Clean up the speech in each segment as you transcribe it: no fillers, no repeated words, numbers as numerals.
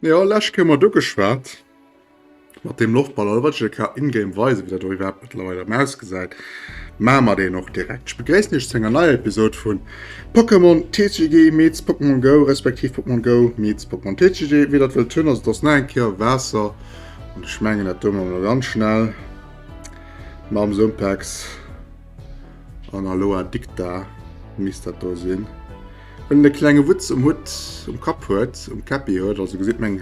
Jo, lech Kéier hu mer do geschwat mat deem Loftballon. Wat ech ka in-game weisen, wéi dat do iwwerhaapt mëttlerweil erëm ausgesäit, maache mer deen och direkt. Ech begréissen iech zu enger neier Episod vu Pokémon TCG meets Pokémon Go, respektiv Pokémon Go meets Pokémon TCG, wéi der et wëllt hunn. Also et ass nach eng Kéier Waasser an ech mengen dat do maache mer ganz schnell mam Sumpex an Aloha Dicta misst dat do sinn. Well en e klenge Wutz um Hutt, um Kapp huet, um Käppi huet. Also gesitt meng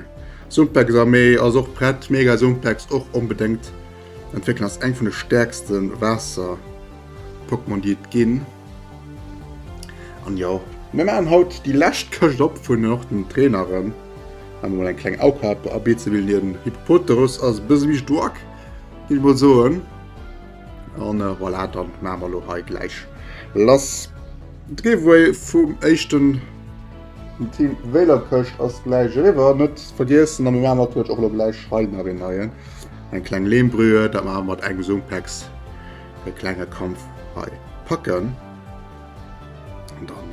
Sumpex Armee ass och prett. Mega Sumpex och onbedéngt entwéckelen, ass eng vun de stäerkste Waasser Pokémon déi et ginn. An jo, mir maachen haut déi lescht Këscht op vun och den Traineren. Maache mer mol eng kleng Aufgabe a Beezewill. Den Hippopoterus ass e bësse méi staark, géif ech mol soen. An voilà, dann maache mer elo hei gläich lass. De Giveaway vum éischten Team Wéilerkëscht ass gläich eriwwer, net vergiessen. A mir maachen natierlech och elo gläich hei nach een neien, eng kleng Lehmbrühe, dat maache mer mat engem Sumpex e klenge Kampf hei packen. An dann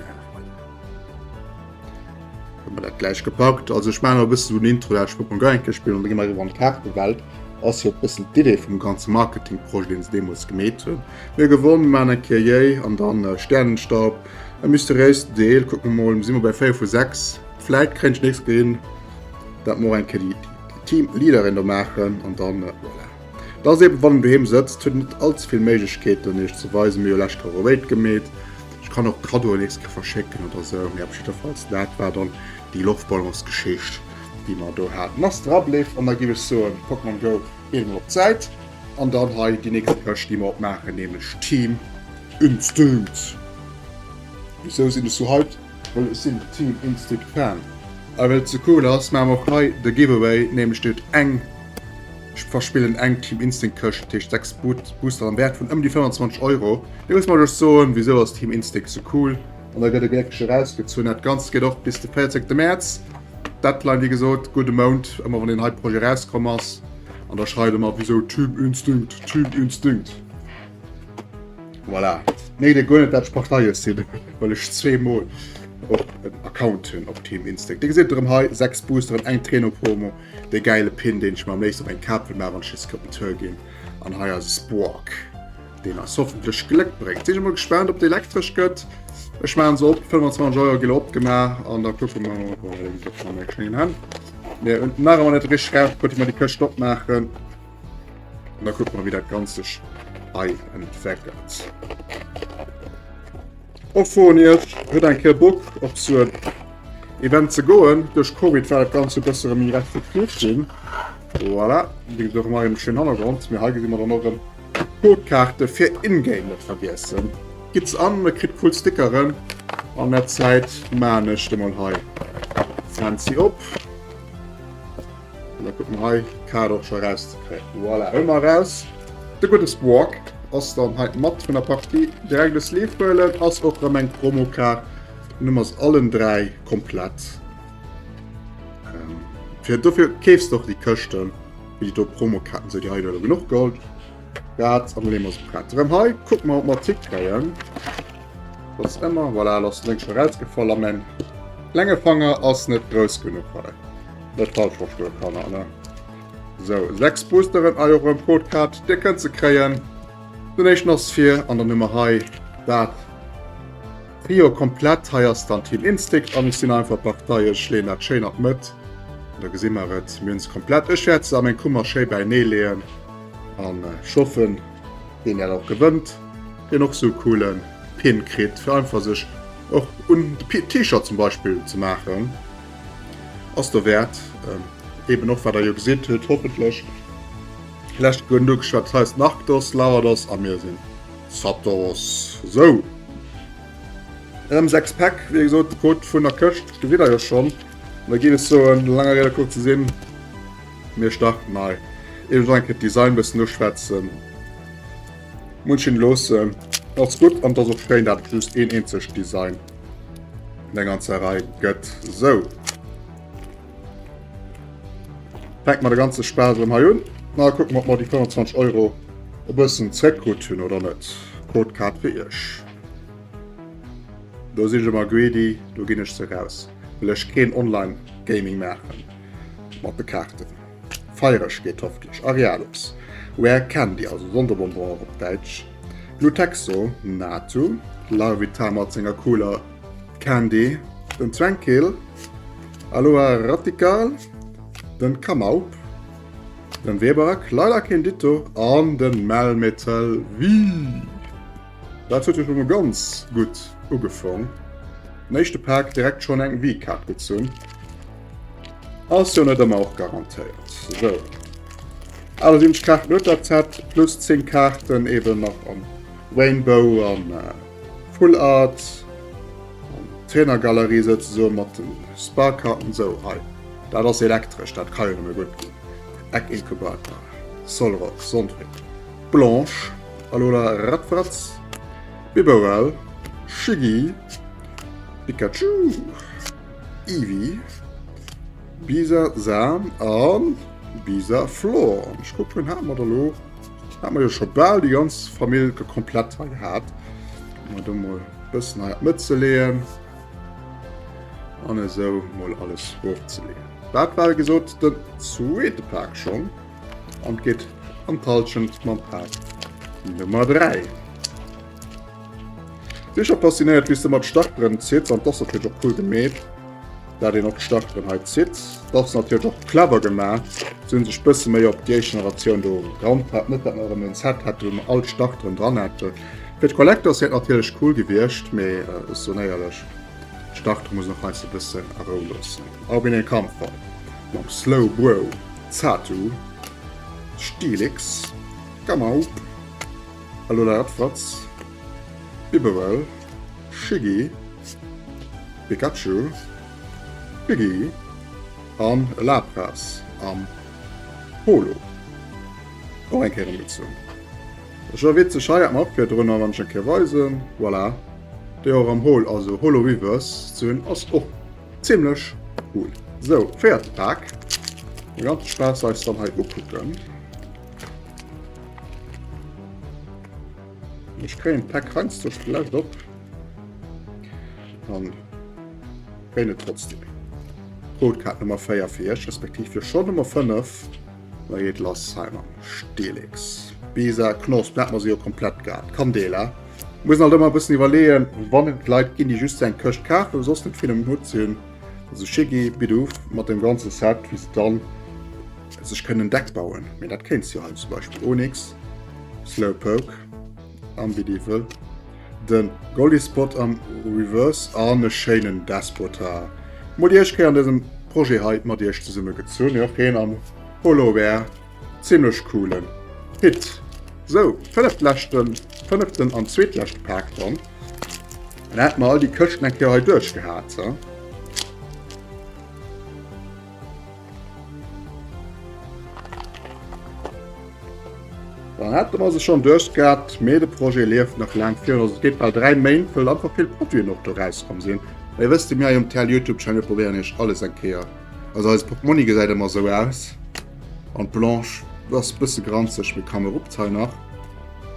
Hu mer dat gläich gepackt. Also ech maachen e bëssen esou en Intro, dat ech Pokémon Go eng Kéier spillen an da gi mer eriwwer an d'Kaartewelt. Ass jo e bëssen d'Idee vum ganze Marketingprojet, deen se deemools gemeet hunn. Mir gewonn, mir maachen eng Kéier Yay an dann Sternenstaub, e mysteriéisen Deel. Kucke mer mol, si mer bei 4 vu 6. Vläit kréien ech nächst Kéier hin, dat mer och eng Kéier déi Team Leaderin do maachen an dann voilà. Dat ass eben, wann een doheem sëtzt, huet een net allze vill Méiglechkeeten iech ze weisen. Mir hu lescht Woch e Raid gemeet. Ech kann och Kaddoen nächst Kéier verschécken oder sou, mee op jiddwerfalls dat war dann déi Loftballonsgeschicht déi mer do haten. Ass dra bliff an da giff ech soen Pokémon Go geet emol op d'Säit an dann hei déi nächst Këscht déi mer opmaachen, nämlech Team Instinct. Wisou sinn ech sou hyped? Well ech sinn Team Instinct Fan a well et sou cool ass maache mer och hei de Giveaway, nämlech dir hutt eng Ech verspillen eng Team Instinct Këscht, dat heescht 6 Booster am Wäert vun ëm déi 25 Euro. Dir musst mer just soen, wisou ass Team Instinct sou cool an da gëtt e Gléckleche erausgezunn. Dat Ganzt geet och bis de 14 Mäerz. Deadline wéi gesot gudde Mount, ëmmer wann een hei Projet erauskomm ass. An da schreit ëmmer wisou Team Instinct, Team Instinct. Voilà. Nee, dir guer net dat ech parteiesch sinn, well ech zweemol och en Account hunn op Team Instinct. Dir gesitt erëm hei 6 Boosteren, eng Trainer Promo. Dee gäile Pin, deen ech mer am léifsten op eng Kap wëll maachen, wann ech nees op den Tour ginn. An hei ass e Spork, deen eis hoffentlech Gléck bréngt. Sinn ech emol gespaant, ob déi elektresch gëtt. Ech maachen se op, 25 Euro gi lo opgemaach an da kucke mer mol. Voilà, déi gëtt an menge schéinen Hänn. Mir hunn nach ëmmer net richteg rausgefuer, wéi mer déi Këscht opmaachen. An da kucke mer, wéi dat Ganzt sech hei entwéckelt. Och froen Iech, huet eng Kéier Bock op sou en Event ze goen? Duerch Covid war dat Ganzt jo bësse méi restriktiv ginn. Voilà, wéi gesot och hei um schéinen Hannergrond. Mee hei gesi mer dann och erëm d'Codekaarte fir in-game net vergiessen. Gitt se an, der kritt cool Stickeren. An der Zäit maan ech de mol hei fancy op. An da kucke mer hei d'Kaart och scho erauszekréien. Voilà, hu mer eraus. De gudde Squawk ass dann hei mat vun der Partie. Direkt e Sleeve huelen, ass och erëm eng Promokaart. Dann hu mer se allen 3 komplett. Ähm, fir dofir keefs de och déi Këschten, fir déi do Promokaarten, sou déi hei elo genuch geholl. Dat an leeë mer se prett. Erëm hei kucke mer, ob mer Tick kréien. Dat ass ëmmer, voilà, lo ass den Déng scho rausgefall a mäin klenge Fanger ass net grouss genuch hei. Net falsch verstoen, Kanner, ne? Sou, 6 Boosteren, ah jo, erëm Codekaart, dir kënnt se kréien. Den éischten ass fir, an dann hu mer hei dat Trio komplett. Hei ass dann Team Instinct an ech sinn einfach Partei, ech leeën dat schéin an d'Mëtt. An da gesi mer et, mir hunn se komplett. Ech wäert se a meng Kummer schéi bäinee leeën an ech hoffen, deen dat och gewënnt, deen och sou e coole Pin kritt, fir einfach sech och un de T-Shirt zum Beispill ze maachen. Ass dowäert. Eben och wat der jo gesitt hutt, hoffentlech. Lescht genuch geschwat, hei ass den Arctos, Lavados a mir sinn Zapdos. Sou. Erëm 6 Päck, wéi gesot, de Code vun der Këscht gesitt der jo schonn. An da géif ech soen, langer Rede kurzer Sinn, mir starten hei. Eben ech eng Kéier d'Design bëssen uschwätzen. Munch een loossen ass gutt an et ass och schéin, dat et just een eenzegt Design an der ganzer Rei gëtt. Sou. Fänke mer de ganze Spaass erëm hei un. Na kucke mer, ob mer déi 25 Euro e bëssen zréckkritt hunn oder net. Codekaart fir iech. Do sinn ech ëmmer greedy, do ginn ech se raus, well ech keen Online-Gaming maachen. mat de Kaarten. Feieregkeet hoffentlech, Ariados, Rare Candy, also Sonderbonbon och op Däitsch, Glutexo, Natu, Larvitar mat senger cooler Candy, den Tranquil, Aloha Rattikarl, den Kamaup, den Weberak, leider keen Ditto, an den Melmetal V. Dat huet jo schon mol ganz gutt ugefong. Den éischte Pak direkt schon eng V-Kaart gezunn. Ass jo net ëmmer och garantéiert. Sou. 78 Kaarten huet dat Set, plus 10 Kaarten eben nach am Rainbow an äh, Full Art. An Trainergalerie souzesoen mat den Sparkarten. Sou, hei. Dat ass elektresch, dat ka jo nëmme gutt ginn. Egg Incubator, Solrock, Sonnfried, Blanche, Alola Radfratz, Bibarel, Shiggy, Pikachu, Eevee, Bisa Sam an Bisa Flor. An ech kucken, hat mer da lo, hat mer jo scho bal déi ganz Famill komplett hei gehat. Mal do mol bëssen hei op d'Mëtt ze leeën an esou mol alles ofzeleeën. Dat war gesot den zweete Pak schonn an geet an d'Halschent mam Pak Nummer 3. Sicher faszinéiert wéi s de mat Starteren zitt an d'ass natierlech och cool gemeet dat een och d'Starteren hei zitt. Dat ass natierlech och clever gemaach. Se hunn sech bësse méi op déi éischt Generatioun do gehandhabt, net dat mer erëm en Set hätte wou mer all d'Starteren dran hätten. Fir d'Collectors wier et natierlech cool gewiescht, mee ech soen éierlech, d'Startere muss een och heiansdo e bëssen a Rou loossen. Albin Kampfer mam Slowbro, Zatu, Steelix, Gamaup. Hallo der Radfratz, Bibarel, Shiggy, Pikachu, Piggy an Lapras am Holo. Och eng Kéier erëmgezunn. Dat ass jo witzeg, hei hat mer och virdrun, wann ech eng Kéier weisen, voilà, déi och am Hol, also Holo Reverse ze hunn, ass och zimlech cool. Sou, véierte Pak. De ganze Spaass eis dann hei ukucken. Ech kréien d'Päck heiansdo schlecht op. An kréien et trotzdem. Codecard Nummer 4 fir iech, respektiv fir schon Nummer 5. Da geet lass hei mam Stelix. Bisa, Knosp, dat mer se jo komplett gehat. Candela. Muss halt ëmmer e bëssen iwwerleeën, wann et Leit ginn, déi just eng Këscht kafen, soss net vill um Hutt sinn. Also Shiggy, Bidoof mat dem ganze Set, wéi se dann sech kënnen en Deck bauen. Mee dat kéints jo hei zum Beispill Onix, Slowpoke am Bidiwel, de Goldie-Spot am Reverse an e schéinen Despotar. Mol déi éischt Kéier an dësem Projet hei mat iech zesumme gezunn. Jo, heen am Holo-Wear, zimlech coolen Hit. Sou, fënneftläschten, fënneften an zweetleschte Pak dann. Dann hätte mer all déi Këschten eng Kéier hei duerchgehat. Dann hätte mer se schon duerchgehat, mee de Projet lieft nach laang virun. Also et geet bal 3 Méint, wëll einfach vill Produiten och do rauskomm sinn. Mee wësst Dir, mir hei um TL Youtube Channel probéieren iech alles eng Kéier. Also eise Portmonni gesäit ëmmer esou aus. An d'Blanche ass e bësse granzeg, mee kameruppt hei nach.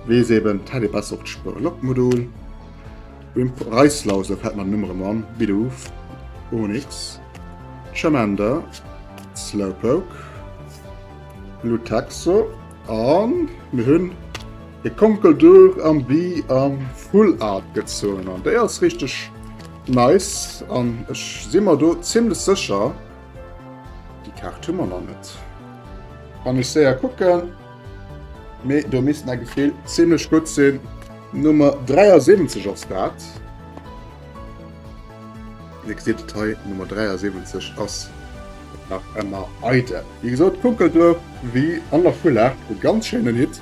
Weess eben, d'hätt ee besser op d'Spuer. Lockmodul. Wimp Reislaus, da fält mer den Numm erëm an, Bidoof, Onix, Charmander, Slowpoke, Glutaxo an mir hunn e Conkeldurr am Bee am Full Art gezunn an déi ass richteg nice an ech si mer do zimmlech sécher, déi Kaart hu mer nach net. Wann ech séier kucken. Mee do misst mäi Gefill zimlech gutt sinn. Nummer 73 ass dat. Dir gesitt et hei, Nummer 73 ass nach ëmmer eidel. Wéi gesot, Kunkelduerf wéi an der Full Art, e ganz schéinen Hit.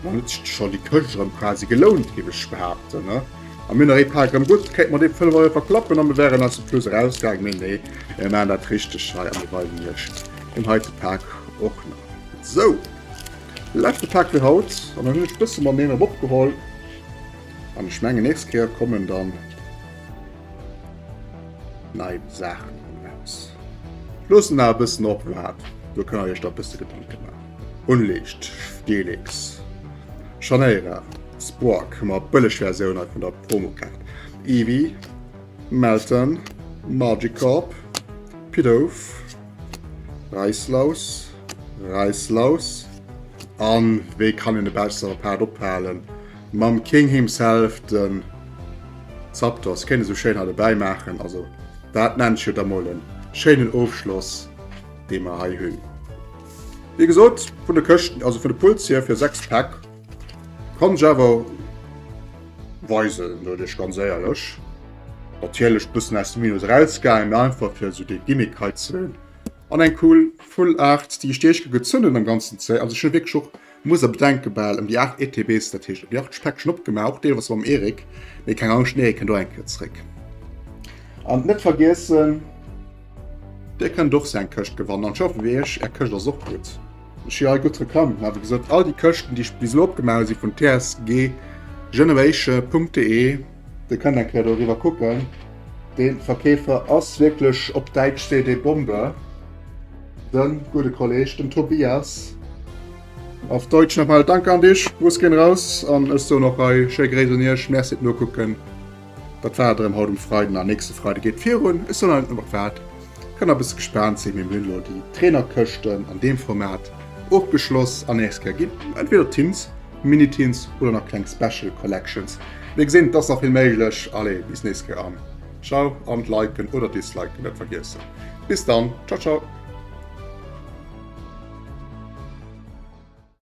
Dann huet sech scho déi Këscht erëm quasi gelount, géif ech behaapten, ne? A mir hunn nach ee Pak erëm gutt, kéinte mer dee 5 Euro verklappen a mir wären aus dem Plus erausgaangen. Mee nee, mir maachen dat richteg hei a mir weisen iech deen heite Pak och nach. Sou, leschte Pak fir haut an dann hunn ech bësse mat neem opgeholl an ech mengen nächst Kéier kommen dann nei Saachen raus. Loossen awer e bëssen op wat, do kënnt der iech da bësse Gedanke maachen. Unlicht, Stelix, Chaneira, Spork, hu mer bëlleg Versioun hei vun der Promokaart, Eevee, Meltan, Magikarp, Pidoof. Reislaus, Reislaus. An wéi kann een e bessere Part ophalen mam King himself, den Zapdos. Kéint esou schéin hei dobäi maachen. Also dat nennt ech jo da mol en schéinen Ofschloss, dee mer hei hunn. Wéi gesot, vun de Këschten, also vun de Pulls hier fir 6 Päck, kann ech awer weisen, sot ech ganz éierlech. Natierlech bëssen aus dem Minus erausgaangen, mee einfach fir esou dee Gimmick hei ze hunn. An eng cool Full Art, déi ech déi éischt Kéier gezunn hunn am ganzen Zé. Also ech hunn wierklech och, muss der bedenken, bal ëm déi 8 ETBs, dat heescht ëm déi 80 Päck schon opgemaach, och deelweis mam Eric. Mee keng Angscht, den Eric kënnt och eng Kéier zréck. An net vergiessen. Dir kënnt och sou eng Këscht gewannen an ech hoffe fir iech, är Këscht ass och gutt. Ech hu hei gutt Reklamm gemaach, wéi gesot all déi Këschten déi ech bis elo opgemaach hu si vun tsggeneration.de. Dir kënnt eng Kéier doriwwer kucken, dee Verkeefer ass wierklech op Däitsch seet ee Bombe, de gudde Kolleg, den Tobias. Auf Deutsch nochmal Danke an dich, Gruß gehen raus an ech soen och hei schéi Gréiss un iech, Merci fir d'Nokucken. Dat war et erëm haut um Freiden an nächste Freide geet virun. Ech soen nach net op wat. Kënnt a bësse gespaant sinn, mee mir hunn elo déi Trainerkëschten an deem Format ofgeschloss an nächst Kéier ginn entweder Tins, Mini-Tins oder nach kleng Special Collections. Mir gesinn, et ass nach vill méiglech. Allez, bis nächst Kéier an ciao an liken oder disliken net vergiessen. Bis dann, ciao ciao.